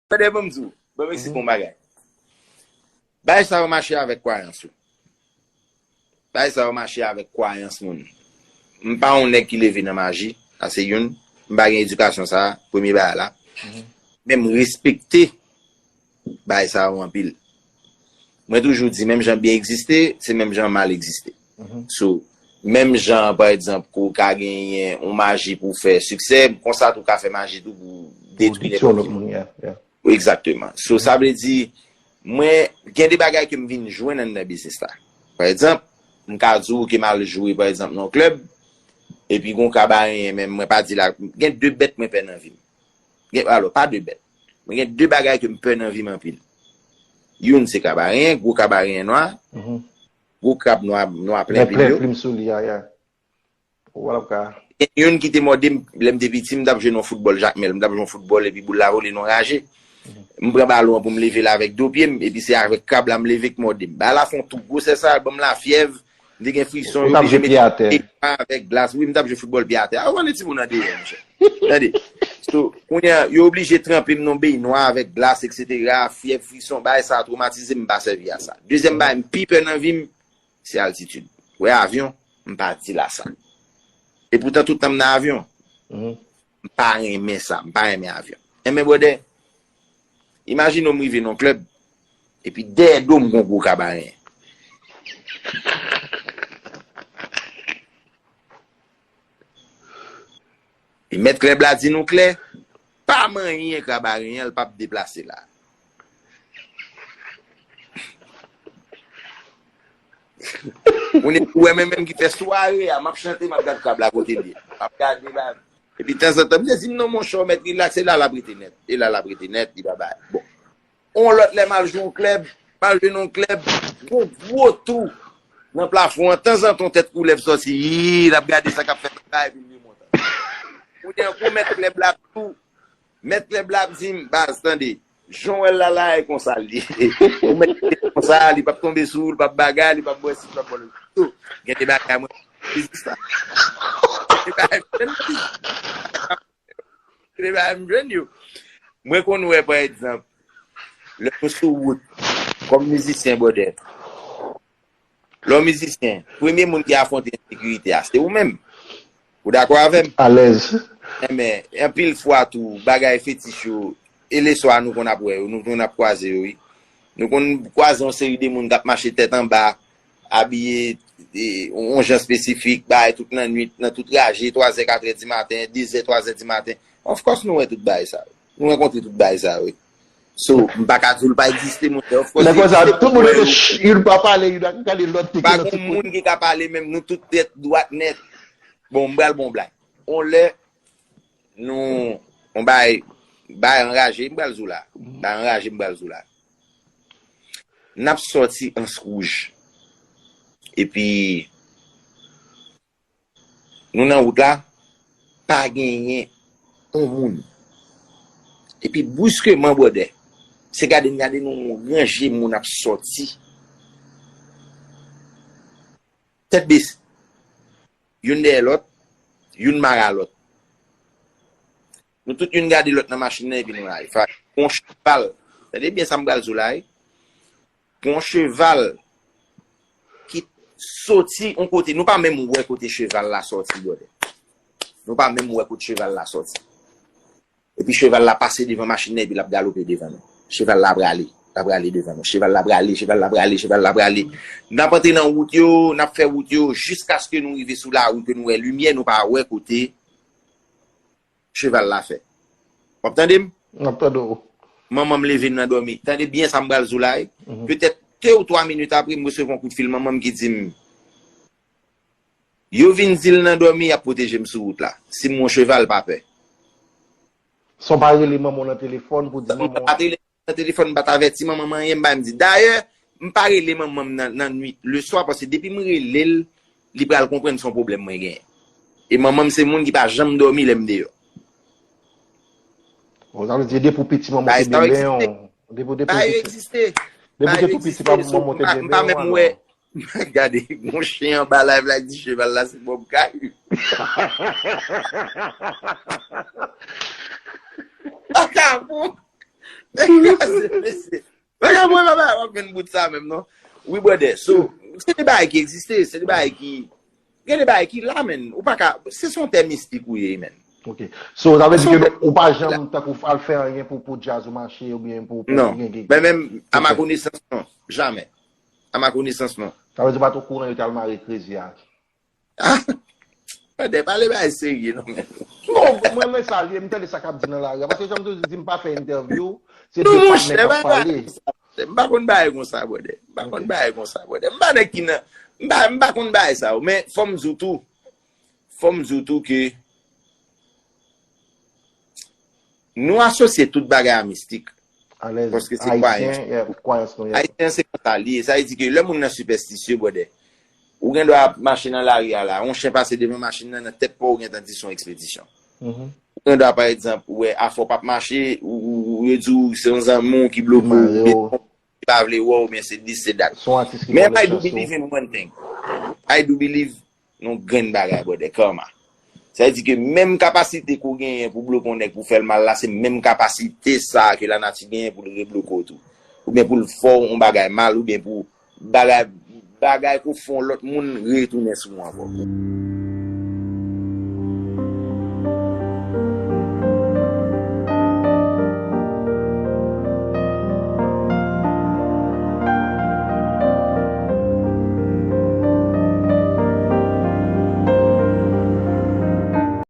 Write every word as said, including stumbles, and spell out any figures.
Tande, ban m di w. Ban m eksplike yon bagay. Bagay sa yo mache avèk kwayans ou. Bagay sa yo mache avèk kwayans moun. M pa yon nèg ki leve nan maji. Sa se youn. M pa gen edikasyon sa a, premye bagay la. Men m respekte bagay sa yo anpil. Mwen toujou di, menm jan byen egziste, se menm jan mal egziste. So, menm jan, pa egzanp, ke w ka genyen yon maji pou w fè siksè, konsa tou w ka fè maji tou pou w detwi nenpòt ki moun. Egzakteman. So, sa vle di, mwen, gen de bagay ke m vin jwenn anndan biznis la. Pa egzanp, m ka di w ke m al jwe, pa egzanp, nan yon klèb, epi gen yon kabareyen, men mwen pa di la, gen de bèt mwen pè nan vi m. Gen, alò, pa de bèt. Mwen gen de bagay ke m pè nan vi m anpil. Youn se kabareyen, gwo kabareyen nwa, gwo krab nwa, nwa plen plim yo. Plim sou li, ya, ya. Ou wè l ap ka. Gen youn ki te mòde m, lè m te piti, m t ap jwe nan foutbòl Jakmèl, m t ap jwe yon foutbòl epi boul la vole nan raje. M pran balon an pou m leve l avèk do pye m, epi se avèk krab la m leve k mòde m. Bagay la fè yon tou gwosè sa, ban m lafyèv, m te gen frison, yo oblije mete pye nwa avèk glas. Wi, m t ap jwe foutbòl pye atè. A, ou konnen timoun nan deyò, monchè. Tande. So, kounye a, yo oblije tranpe m nan beny nwa avèk glas, etsetera. Fyèv, frison, bagay sa twomatize m, m pa sèvi a sa. Dezyèm bagay, m pi pè nan vi m, se altitid. Ou wè avyon, m pa di l a sa. E poutan, tout tan m nan avyon, m pa renmen sa, m pa renmen avyon. Enben, brother, imajine w m rive nan yon klèb, epi dèyè do m gon gwo kabareyen. E mèt klèb la di nou klè, pa manyen kabareyen an, l p ap deplase la. Ou ne, ou wè mwen menm ki fè sware a, m ap chante, m ap gad krab la kote l ye. M ap gade la. Epi tanzantan, m di, di m non, monchè, w mèt rilakse, e la l ap rete nèt. E la l ap rete nèt, li pa bay. Bon. On lòt lè, m al jwe yon klèb, m al jwe nan yon klèb, gon gwo tou nan plafon an, tanzantan, yon tèt koulèv sòti, yii, l ap gade sa k ap fèt anba, epi l remonte. Kounye a, gon mèt klèb la tou, mèt klèb la ap di m, baz, tande, jan w wè l la la, e konsa l ye. Ou mèt li konsa, li p ap tonbe sou ou, li p ap bagay, li p ap bwè si, li p ap bwè lo. Tou, gen de bagay mwen, biznis la. Gen de bagay m jwenn yo. Gen de bagay m jwenn yo. Mwen konn wè, pa egzanp, lè nou sou wout, kòm mizisyen, brother, lè w mizisyen, premye moun ki afwonte ensekirite a, se ou menm. Ou dakò avè m? Alèz. Enben, anpil fwa tou, bagay fetich yo, e leswa nou konn ap wè yo, nou konn ap kwaze yo, wi. Nou konn kwaze yon seri de moun k ap mache tèt anba, abiye, e, yon jan espesifik, bagay tout lannwit, nan tout raje, twazè, katrè di maten, dezè, twazè di maten. Of course, nou wè tout bagay sa yo. Nou rankontre tout bagay sa yo, wi. So, m pa ka di w l pa egziste, monchè. Of course, li egziste pou mwen, wi. Youn pa pale, youn ap gade lòt ki nan ti kote. Pa gon moun ki ka pale menm, nou tout tèt dwat nèt. Bon, m pral ba w yon blag. On lè, nou, on bagay, bagay anraje, m pral di w la. Bagay anraje, m pral di w la. N ap sòti Ans Wouj. Epi, nou nan wout la, pa genyen yon moun. Epi briskeman, brother, se gade m gade nou yon ranje moun ap sòti. Tèt bese. Youn dèyè lòt, youn mare a lòt. Nou tout youn gade lòt nan machin nan epi nou lage. Fè yon cheval. Tande byen sa m pral di w la, wi. Gon cheval ki soti yon kote. Nou pa menm wè kote cheval la soti, brother. Nou pa menm wè kote cheval la soti. Epi cheval la pase devan machin nan, epi l ap galope devan nou. Cheval la prale, l ap prale devan nou. Cheval la prale, cheval la prale, cheval la prale. N ap antre nan wout yo, n ap fè wout yo, jiskaske nou rive sou lari ke nou wè limyè, nou pa wè kote cheval la fè. W ap tande m? M ap tande w. Manman m leve m nan dòmi. Tande byen sa m pral di w la, wi. Petèt de ou twa minit apre, m resevwa yon kout fil manman m ki di m, yo vin di l nan dòmi, y ap pwoteje m sou wout la. Si m yon cheval, pa pè. San w pa rele manman w nan telefòn pou di manman w. Nan telefòn, m pa t avèti manman m anyen, m pa menm di. Dayè, m pa rele manman m nan, nan nwit, leswa, paske depi m rele l, li pral konprann se yon pwoblèm mwen genyen. E manman m se moun ki pa janm dòmi lè m deyò. Bon, sa vle di, depi w piti, manman w te benben w. Depi w te tou piti. Depi w te tou piti, manman w te benben w, alò. Gade, gon chen anba live la, di cheval la se Bob Caillou. Akabon. Kraze, mesye. Bagay mwen, papa, w ap jwenn bout sa menm, non? Wi, brother. So, se de bagay ki egziste, se de bagay ki, gen de bagay ki la, men. Ou pa ka, se son tè mistik ou ye, men. Ok. So, sa vle di ke ou pa janm tankou al fè anyen pou, pou djaz ou mache oubyen pou, pou Non. gen, gen. Men menm, a ma konesans, non. Jamè. A ma konesans, non. Sa vle di ou pa t okouran yo t al mare Crazy a. Ah, Brother, pale bagay serye, non, men. Non, mwen, mwen sa li, m tande sa k ap di nan lari a. Paske jan m toujou di, m pa fè entèvyou, se de Non, patnè monchè, k ap pa pale. M pa konn bagay konsa, brother. M pa konn bagay konsa, brother. M pa nèg ki nan, m pa, m pa konn bagay sa yo. Men fò m di w tou, fò m di w tou ke nou asosye tout bagay a mistik. Alèz, Paske se kwayans. Ayisyen, yeah, kwayans nou, yeah. Ayisyen se konsa li ye. Sa vle di ke lè moun nan sipèstisye, brother, ou gen dwa ap mache nan lari a la, yon chen pase devan machin nan, nan tèt pa w, ou gentan di se yon ekspedisyon. Mhm. Ou gen dwa, pa egzanp, ou wè afè w p ap mache, ou, ou, ou, yo di w se yon zanmi w ki bloke Mare w, w. ki pa vle wè w, oubyen se dis, se dat. Se yon atis ki Men vòlè I do chans ou. Believe in one thing. I do believe nan grenn bagay, brother, karma. Sa vle di ke menm kapasite ke w genyen pou bloke yon nèg pou fè l mal la, se menm kapasite sa ke lanati genyen pou l rebloke w tou. Oubyen pou l fè w yon bagay mal, oubyen pou bagay, bagay ke w fè yon lòt moun retounen sou ou ankò.